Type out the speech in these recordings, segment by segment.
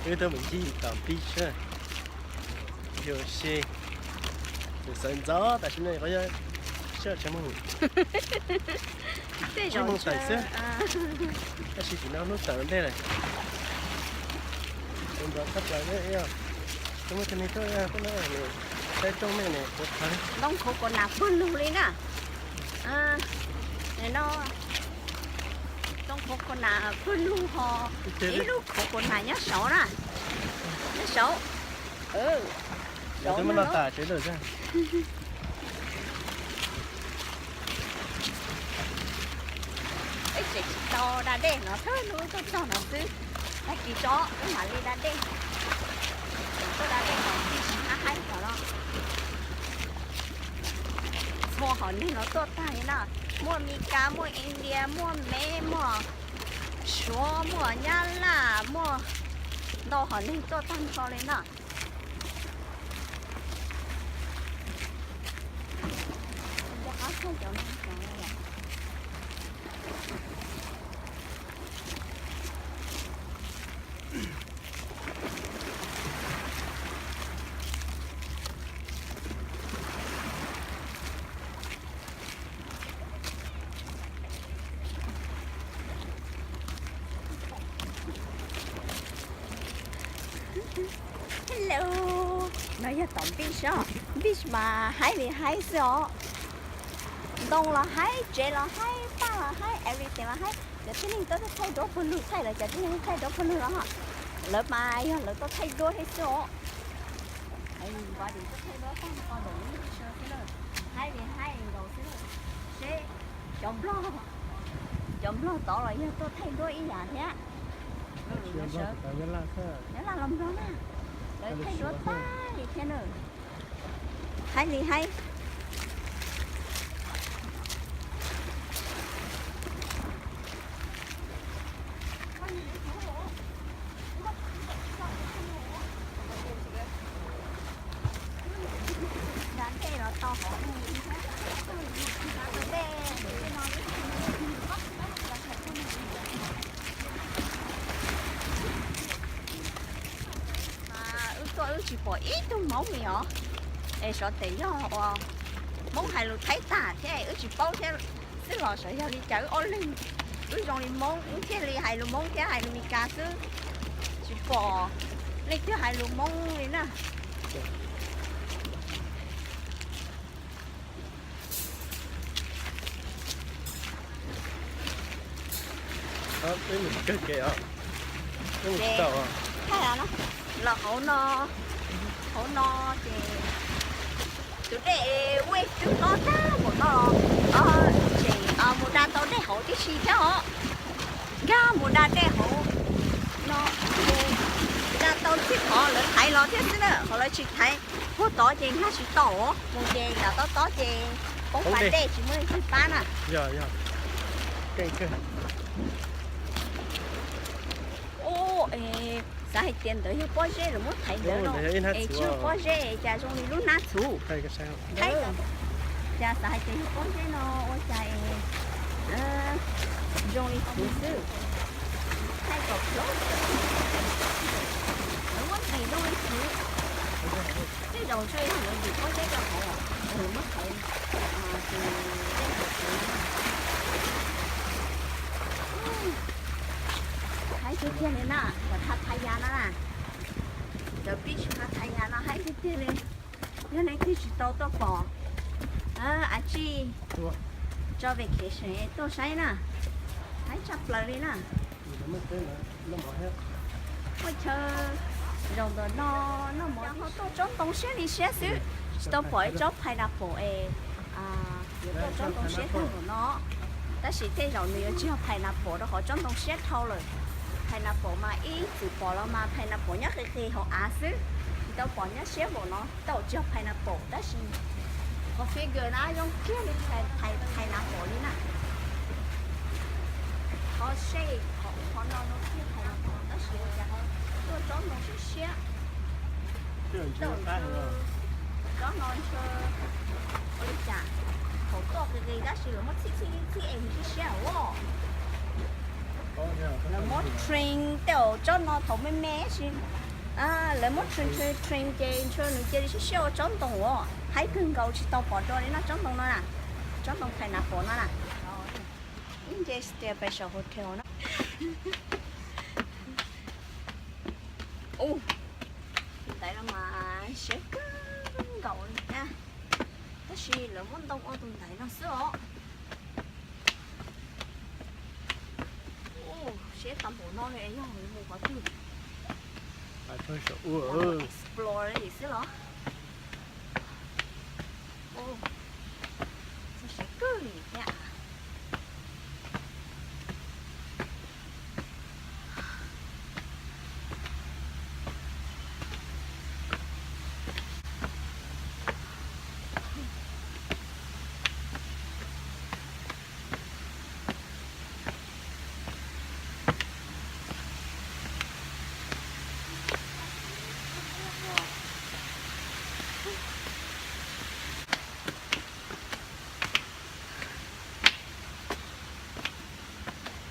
Wb tuaj mus ncig tom beach, yus si, xav ntxov tam sim no qhov yog sij hawm tshaj muag, ib moos tawm xwb, tab sis tsis no hnub tawm ntej lawm. Tus ntxov tshaj plaws, muaj cov neeg tuaj, tuaj no, saib rooj mej ne, puv thawv. Ntoo coconut pawg lug li na. No, ntoo coconut pawg lug ho, ib lub coconut nyob saud na, nyob saud. Saud no. Wb tseem tsis tau da dej no, thawj hnub tuaj txog no xwb. Tag kis tso wb mam li da dej. Tseem tuaj da dej no, tsis hab haib tom no. Txhua hom neeg no tuaj tag li na, muaj Mes Kas, muaj India, muaj Mev, muaj Suav, muaj Nyab Laj, muaj ntau hom neeg tuaj tag nrho li na. Hello, no yog tom beach os. Beach mas haib li haib xwb os. Ntoo los haib, tsev los haib, paj los haib, everything los haib. Cov tib neeg tuaj thaij duab pawg lug, thaij lawv cov tib neeg thaij duab pawg lug los ho. Lawv mas yog lawv tuaj thaij duab thiab xwb os. Tuaj thaij duab tag nrho ntawm lub sab xwb na. Haib li haib nkaus xwb na. Seb cov nplog, cov nplog tod los yog tuaj thaij duab ib yam thiab. Nyab Laj los nplog na, lawv thaij duab tag li thiab na. Haib li haib. Wb tuaj wb tsis pom ib tug Hmoob li os. Es xyov tes yog uas Hmoob hais lus Thaib tag thiab wb tsis paub thiab xwb los xyov yog li cas wb ob leeg, wb zoo li Hmoob wb thiaj li hais lus Hmoob thiab hais lus Mes Kas xwb, tsis pom leej twg hais lus Hmoob li na. Kawg kev os. Los hauv no, hauv no ces tus dej wej twb hlob tag npaum no los, ces mus da tau dej hauv tib si thiab os. Nkag mus da dej hauv no, da tau txij qhov lawv thaiv los thiab xwb na, qhov lawv tsis thaiv puag tod ces nkag tsis tau. Mus ces nram tob tob ces poob pas dej tsis muaj leej twg pab na. Xav hais tias ntawd yog pob zeb lawv muab thaiv ntawd no, es tsis yog pob zeb, cas zoo li lub hnab txhuv. Cas xav hais tias yog pob zeb no ua cas es zoo li txhuv xwb. Thaij kom close, lawv muab ntim zoo li txhuv. Tej zaum ntshe yog lawv ntim pob zeb rau hauv, lawv muab thaiv tus dej kom txhuv. Haib tiag tiag li na, cov Pattaya no na, cov beach Pattaya no haib tiag tiag li. Yog leej twg tsis tau tuaj pom, a tsij tso vacation tuaj saib na, haib tshaj plaws li na. Muaj chaw zaum ntawm no noj mov ho tuaj tsob ntoo siab li siab xwb, tsis tau pom ib tsob pineapple es yuav tuaj tsob ntoo siab tag npaum no. Tab sis tej zaum nws yuav tsis yog pineapple rau qhov tsob ntoo siab dhau lawm. Pineapple mas ib txwm pom los mas pineapple nyob qis qis hauv av xwb, tsis tau pom nyob siab npaum no. Tau tsis yog pineapple tab sis qhov figure na zoo kiag li pineapple li na. Qhov shape qhov ub qhov no no kiag pineapple tab sis ua cas tuaj tsob ntoo siab siab. Tsob no ntshe ua li cas, thaum tuaj qis qis tab sis lawv muab txhij txhij txhij es nws siab siab os. Lawv muab train tej zaum tsob no thaum me me sis, lawv muab train train train ces ntshe nws cia li siab siab ua tsob ntoo os. Haib kawg nkaus tsis tau pom dua li no tsob ntoo no na. Tsob ntoo pineapple no na. Ib nce tias pais saum hotel no. Ub, tus ntaiv no mas siab kawg nkaus li thiab, tab sis lawv muab ntoo ua tus ntaiv no xwb os. Ub, siab tau npaum no li yog mus qhov twg? Explore li xwb los? Siab kawg li thiab.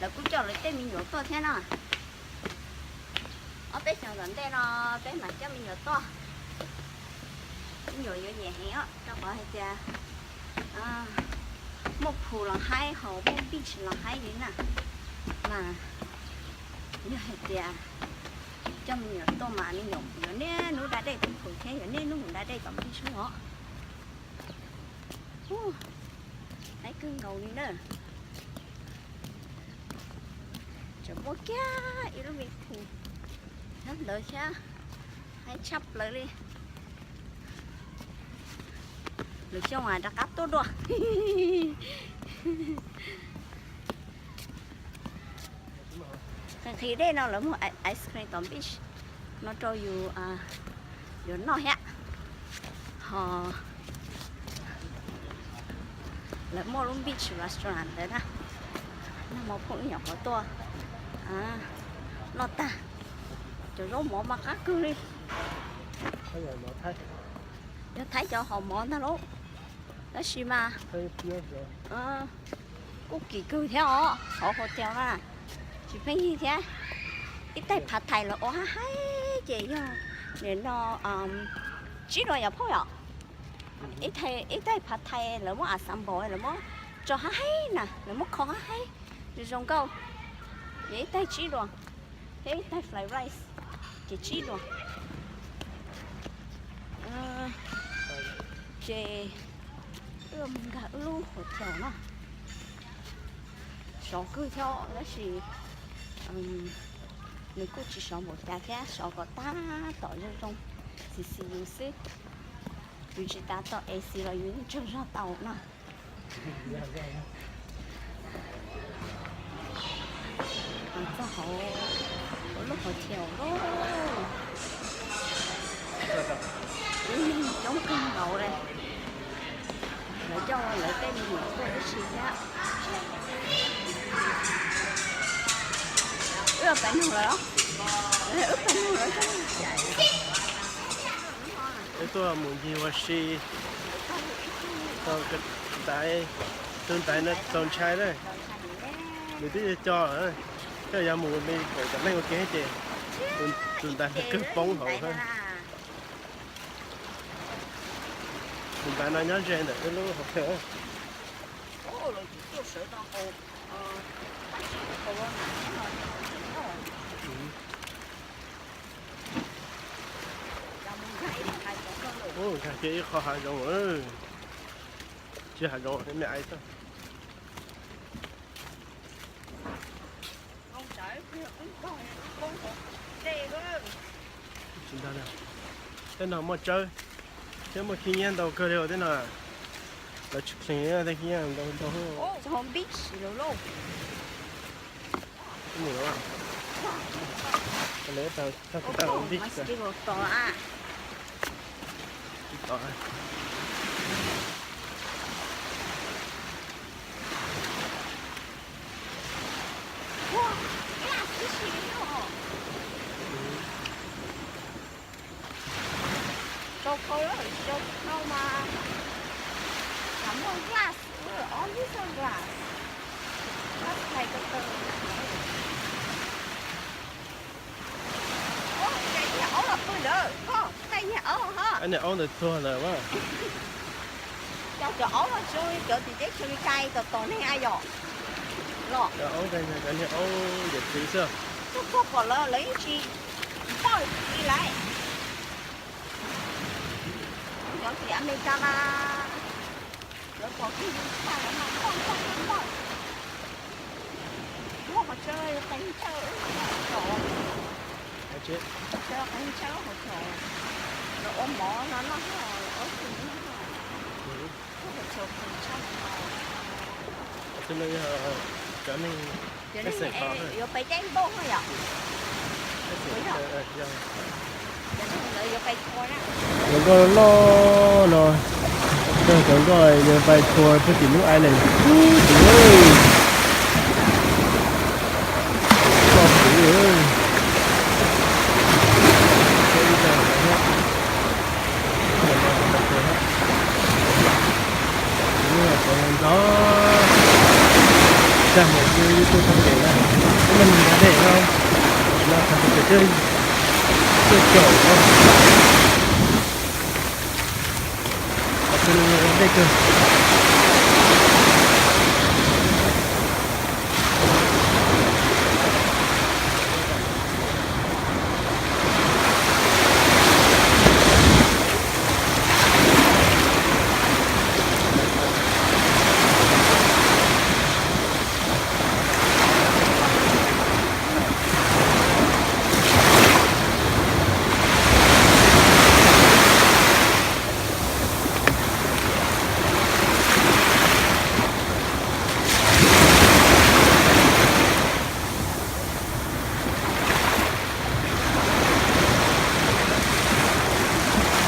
Lawv kuj coj lawv tej me nyuam tuaj thiab no. Ob peb xyoos tom ntej no peb mam coj me nyuam tuaj. Me nyuam yuav nyiam heev os, rau qhov hais tias muaj phu los haib, ho muaj beach los haib li na. Mas yog hais tias coj me nyuam tuaj mas me nyuam yuav niaj hnub da dej tom phu thiab yuav niaj hnub mus da dej tom beach os. Haib kawg nkaus li na. Tseem muaj kiag ib lub me phu nyob ntawd thiab, haib tshaj plaws li. Lwm xyoo mas rov qab tuaj dua. Nqhis nqhis dej no lawv muag ice cream tom beach no rau yus, yus noj thiab. Ho lawv muaj lub beach restaurant ntawd na, nag hmo phooj ywg nyuam qhuav tuaj noj tag. Cov zaub mov mas qab kawg li. Yog Thaib cov hom mov ntag lauj, tab sis mas kuj kim kawg thiab os. Hauv hotel na tsis pheej yig thiab. Ib tais phav thais lawv ua haib haib ces yog nim no tsib duas yom phauj yom. Ib tais phav thais lawv muab assemble lawv muab tso haib haib na, lawv muab kho haib haib zoo zoo nkauj. Ces ib tais tsib duas, thiab ib tais fried rice ces tsib duas. Ces wb mus nkag wb lub hotel no. Sov kawg thiab tab sis nws kuj tsis sov npaum cas thiab, sov kom tab tom zoo zoo, xis xis yus xwb. Yus tsis tas tom A C los yus yeej tsaug zog tau no. Txog hauv lub hotel lauj, ib neeg coob kawg nkaus li. Lawv coj lawv tej me nyuam tuaj ib si thiab. Wb pab nug lawm, wb pab nug lawm. Wb tuaj mus ncig ua si, ntaiv, tus ntaiv no txaus ntshai na. Nws twb co, coj yuav mus li kaum tawm leej ua ke ces tus ntaiv no kawg poob hauv. Tus ntaiv no nyob ze ntawm wb lub hotel. Nkag kiag ib qho hav zoov, tsis hav zoov me ais tag. Tej no muaj tsawb thiab muaj khib nyiab ntau kawg li os tej no. Lawv tsis clean tej khib nyiab ntau ntau. Rau khau lawm, rau khau mas, muaj glass, all these are glass. Glass thaiv ko taw. Lawm koj, niag aub ho. Niag aub ntawd tuag lawm mas. Cov, cov aub no tsis zoo li cov tim teb chaws Meskas tom tom neeg a yom. Los. Cov aub ntawd yog cov niag aub yawm txiv xwb. Tuag tuag pom lawv, lawv yeej tsis npaj li lawm. Cov tim Amelikas mas lawv pom kiag yus tshaj lawv mas npaj npaj npaj. Muab qhov tsawb qee ntsawj, qhov tsawb qee ntsawj, qhov tsawb lawv ua mov no noj thiab, lawv ua xwm noj. Qhov tsawb qee ntsawj no. Cov neeg, cov neeg yuav pais caij nkoj no yom. Cov nkoj loj loj no, cov nkoj yuav pais tour pem tim Nuj Island. Ub, tim loj heev. Ntxov, ntxov, ntxov, ntxov, mus ib tug tau pem na. Ib leeg mus nrad dej no, no txog pem twg, twb caum no. Qhov twg no dej kawg.